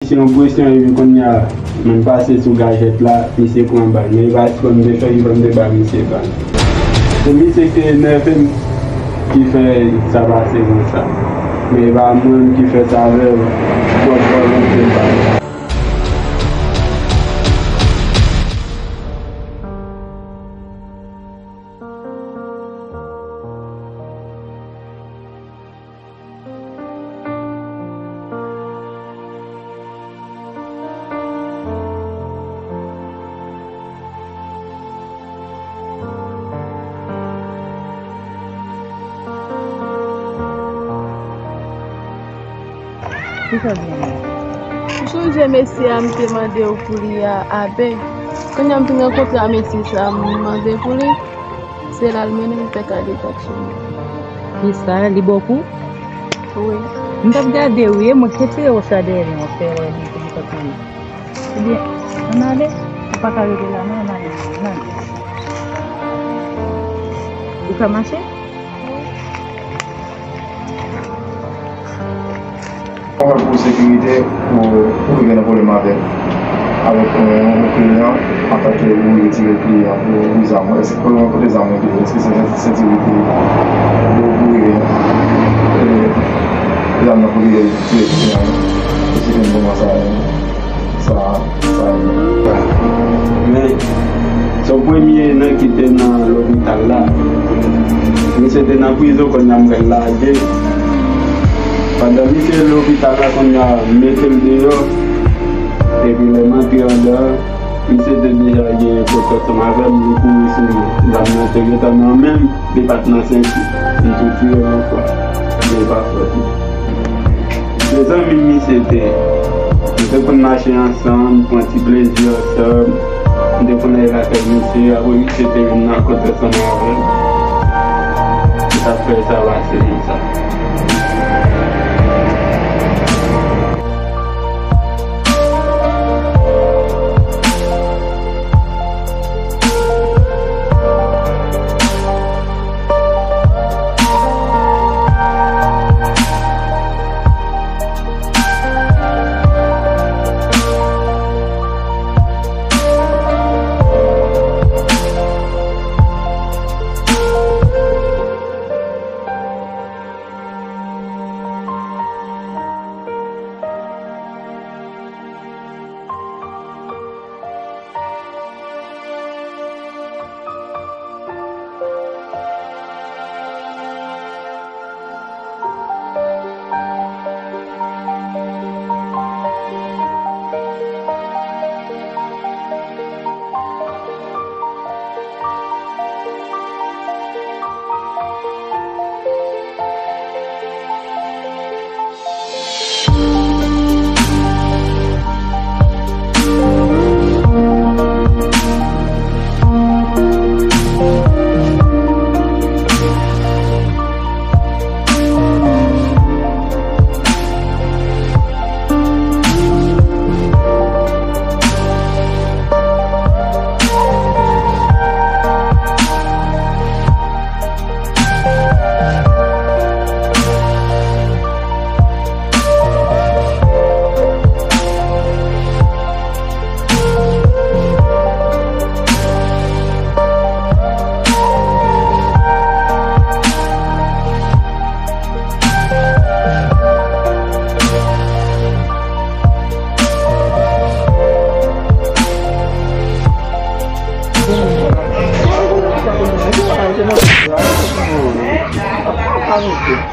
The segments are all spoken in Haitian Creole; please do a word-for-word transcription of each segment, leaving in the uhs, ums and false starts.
Se yon presyon epi kounye a, m pase sou gajèt la, misye pran bal. Men e pa eksprè m te fè, li pa m te ba misye bal. Se misye ki te enève m ki fè sa pase konsa. Men e pa mwen menm ki fè sa avè l, pwòp vòlonte pa l. Kisa w di la? Ou sonje mesye a m te mande w pou li a, Abe? Kounye a m fin rankontre a mesye sa a, m mande pou li. Se la l mennen m fè kay de taksi. Kisa? Li bòkò w? Wi. M t ap gade w wi, e mwen ki retire wòch la dèyè men w fè wè li te li pa t konnen. Ebyen, ann ale. Ou pa ka rete la non, ann ale, ann ale. Ou ka mache? Kòman pou sekirite, ou, ou gen pwoblèm avèk, avèk yon, yon kliyan, antanke ou retire kliyan pou, pou zam, èske kote zam nan te ye? Èske se sekirite pou, pou, e, zam nan pou retire kliyan? Èske se kòman sa ye? Sa, sa ye. Men, se w premye nan ki te nan lopital la. Misye te nan prizon, kounye a m pral lage. Pandan misye lopital la, kounye a m mete l deyò. Epi lè m antre anndan, misye te deja gen kontwòl ansanm avè m, li kouri sou mwen. Zam nan te gentan nan men m, li pa t nan senti. M tou tire l yon fwa. Men pa fòt li. Se zanmi m misye te ye. Nou te konn mache ansanm, pran ti plezi ansanm. M te konn al lakay misye, apre misye te vin nan kont ansanm avè m. Sa fè sa pase konsa.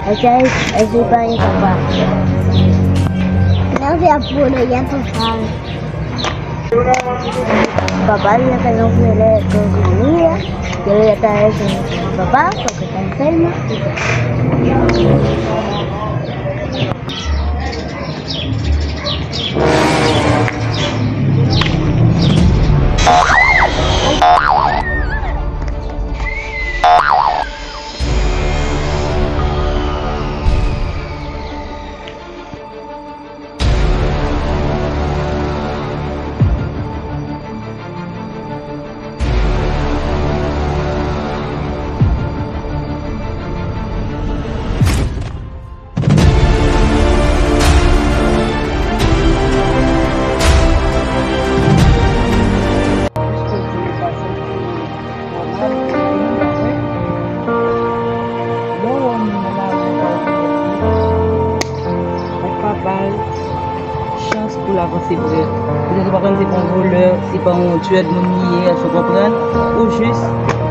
Ese, ese pa e papa. Nan fè pou le ya papa. Papa li fè yon priyè pou li a. Yo le ta ese papa, papa konn sèlman. Pou l avanse frè. Petèt ou pa konn se pa yon vòlè, se pa yon tchwèd moun li ye, èske w konprann? Ou jis,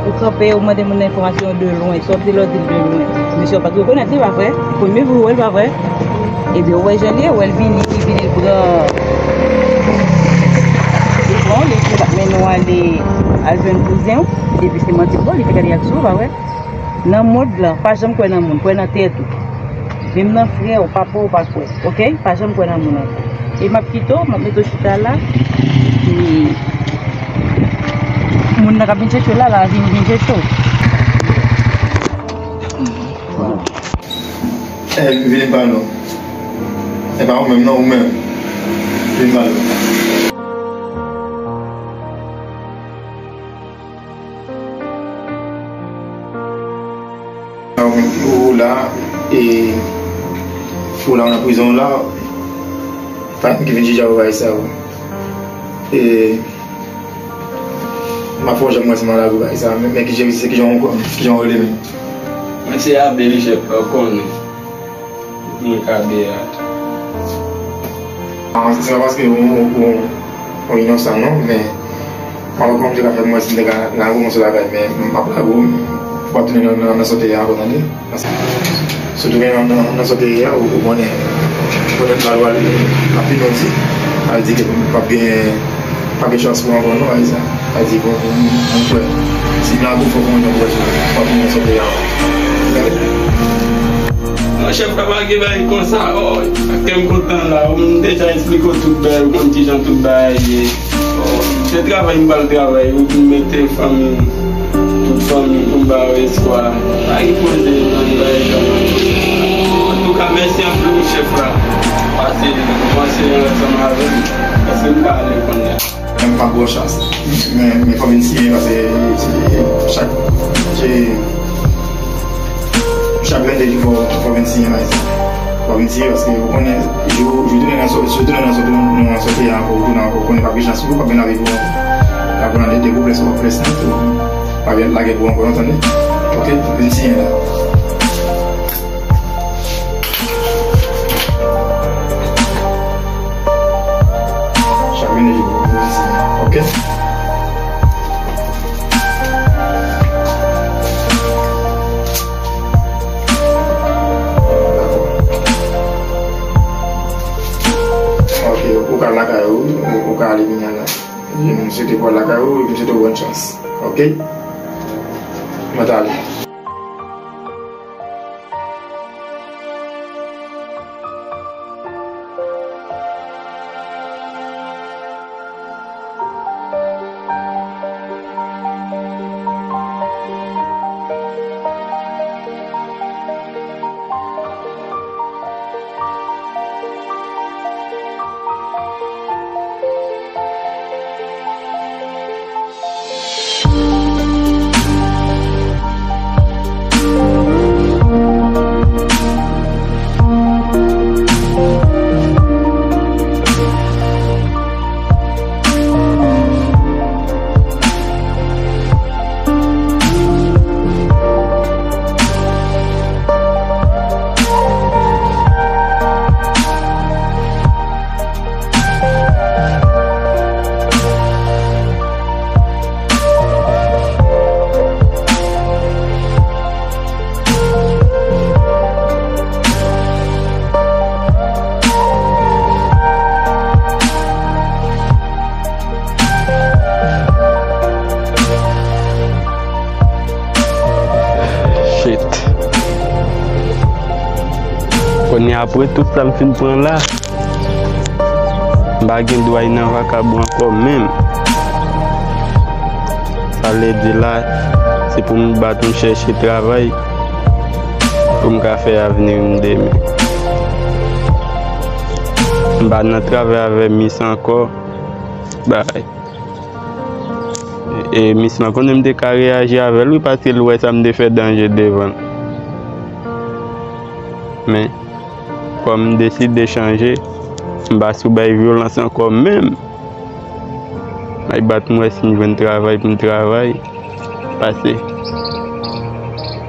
ou kanpe, ou mande moun nan enfòmasyon de lwen, sòti lè w di l de lwen. Mesye w pa t rekonèt li, pa vre? Premye jou w wè l, pa vre? Ebyen, ou wè jan l ye, ou wè l vini, li vini, l pran, li pran w, li di l ap mennen w ale, al jwenn kouzen w, epi se manti l ba w, li te gade ak sou, pa vre? Nan mond lan, pa janm kwè nan moun, kwè nan tèt ou. Menm nan frè w, papa w, pa kwè, oke? Pa janm kwè nan moun ankò. E m ap kite w, m ap mete w chita la. E moun nan k ap vin chèche w la, la vin, vin chèche w. Eh, vini m pale w. E pa ou menm, non, ou menm. Vini m pale w. Ou la, e, ou la nan prizon la, pa ki vin jije avè w bagay sa yo. E, m ap fè w janm wè si m al avè w bagay sa, men, men ki jan, se ki jan w, ki jan w rele menm? Mwen se Abel, chèf, ou konnen. Mwen ka de a. Ah, se pa paske ou, ou, ou, ou inosan non, men mwen pa konn jan ka fè mwen si m te ka lage w yon sèl bagay, men m ap lage w, ou pa tounen nan, nan, nan sa w te ye a ankò, tande. Paske si w tounen nan, nan, nan sa w te ye a, ou, ou konnen, ou konnen bal w al ap pi nou di, sa vle di ke m p ap gen Pa gen chans pou ankò non, Ayisyen. Sa di, bon, bon, bon, bon, frè. Si m la pou fò konn jan pou wè si w pa tounen sòti a. Non, chèf, pa gen bagay konsa, oh, kè m kontan la, m deja esplike w tout bagay, ou konn kijan tout bagay ye. Oh, se travay m pral travay, ou vin mete fanmi m, tout fanmi m pou m ba yo espwa. Pa gen koze nan bagay sa. Antouka, mèsi anpil, wi, chèf la. Pase, pase ansanm avè m. Paske m pa ale kounye a. M p ap ba w chans. Men, men fò w vin siyen, paske se chak, se chak vennde jou fò, fò w vin siyen, Ayisyen. Fò w vin siyen, paske ou konnen, jou, jou tounen nan sò-, jou tounen nan sòti, nan sòti a ankò, ou tounen ankò, ou konnen p ap gen chans pou ou, p ap gen lavi pou ou. Ankò nan de, de plis, plis, ou pa gen lagè pou ou ankò, non, tande? Oke, vin siyen la. Chak vennde jou, oke? Dakò. Oke, ou ka lakay ou, ou, ou ka ale kounye a la. M swete pou w al lakay ou, m swete w bòn chans. Oke? Mwen t ale. Shit. Kounye a, apre tout sa m fin pran la, m pa gen dwa nan vakabon ankò menm. Sa vle di la, se pou m bat, m chèche travay pou m ka fè avni m demen. M pa nan travay avè mis ankò. Bay. E mis lan konnen m te ka reyaji avè l, wi, paske l wè sa m te fè danje devan l. Men, kòm m deside chanje, m pa sou bay vyolans ankò menm. Ay bat m wè si m jwenn travay pou m travay. Pase.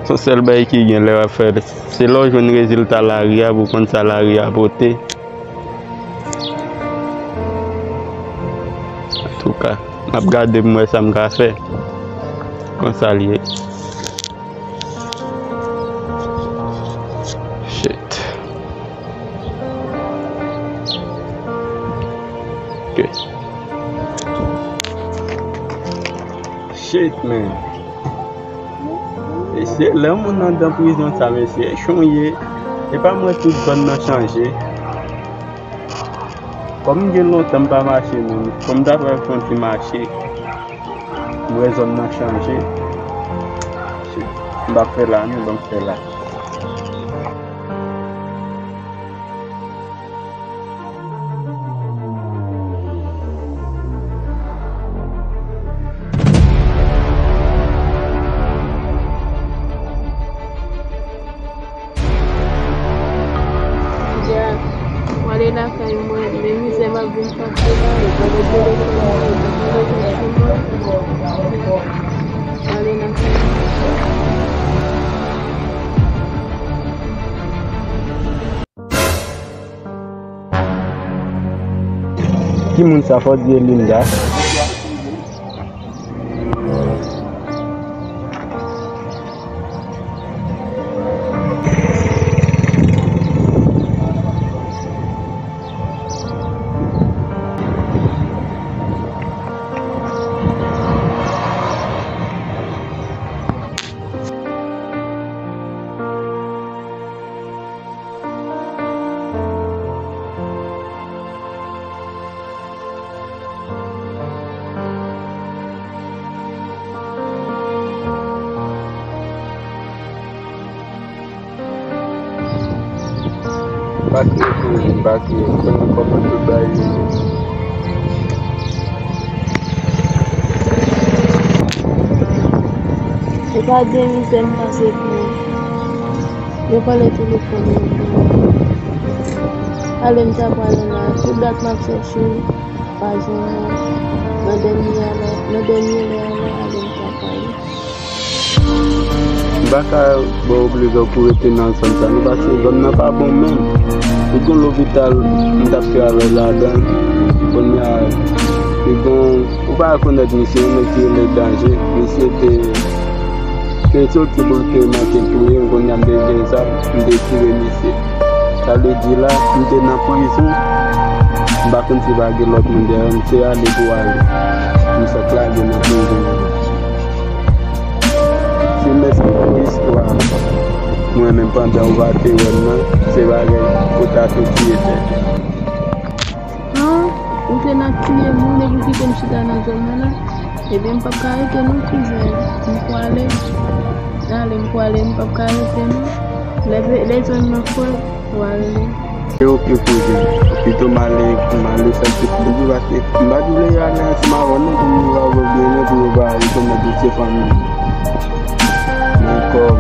Se yon sèl bagay ki gen lè w ap fè l. Se lè w jwenn rezilta lari a pou w konn sa lari a pote. Antouka, m ap gade m wè sa m ka fè. Konsa l ye. Shit. Ok. Shit, man. Mesye, lè yon moun anndan prizon sa, mesye, e chonye. E pa mwen tout zòn nan chanje. Kòm m gen lontan m pa mache menm, kòm m ta pral fè yon ti mache, m wè zòn nan chanje. M p ap fè la non, ban m fè la. Dja, m ale lakay mwen, men mizè m ap vin pase la, e pa gen telefòn mwen, e pa gen rezo sou mwen. M ale lakay mwen. Ki moun sa, fò di e Linda. M pa kriye pou ou, m pa kriye. Konnen kòman tout bagay ye. E pa de mizè m pase pou ou. Yo vòlè telefòn mwen pou mwen. Ale m ta prale la. Tout dat m ap chèche ou, pa jwenn ou. Nan dènye alè, nan dènye lè a la, ale m ta prale. M pa ka ba w oblizyon pou rete nan zòn sa non, paske zòn nan pa bon menm. Li gon lopital, m t ap travay ladan. Kounye a, li gon, ou pa rekonèt misye, yon nèg ki rele Danje. Misye te, te soti pou l te manke touye m, kounye a m te gen zam, m te tire misye. Sa vle di la, m te nan prizon, m pa konn si pa gen lòt moun dèyè m, se ale pou ale. M sot lage nan prizon. Se mèsi pou istwa. Mwen menm pandan ou pa te wè m nan, se bagay ou ta tou tiye tèt ou. An, ou te nan tiye moun epi w kite m chita nan zòn nan la? Ebyen, m p ap ka rete non, kouzen. M pwale. Ale, m pwale, m p ap ka rete non. Lè, lè zòn nan fre, w ale. E oke, kouzen. Pito m ale, m ale fè ti kouri paske m pa t vle ale ansanm avè w non, pou m rive avè w byen lwen, pou yo pa rekonèt ou se fanmi m. Men kòm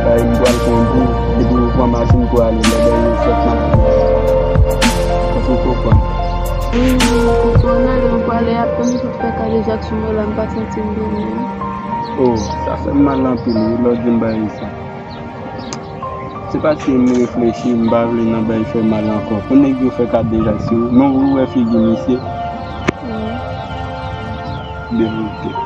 sa, m pral kondi, epi ou pran machin pou ale, lè dènye sòt nan. Èske w konprann? Wi, wi, m konprann. Ale, m pwale, apre m sot fè kadejak sou mwen la, m pa santi m byen menm. O, sa fè m mal anpil, wi, lè w di m bagay sa. Se paske m reflechi, m pa vle nan bagay fè mal ankò. Pou nèg yo fè kadejak sou ou, men ou wè figi misye. Wi. Byen, oke.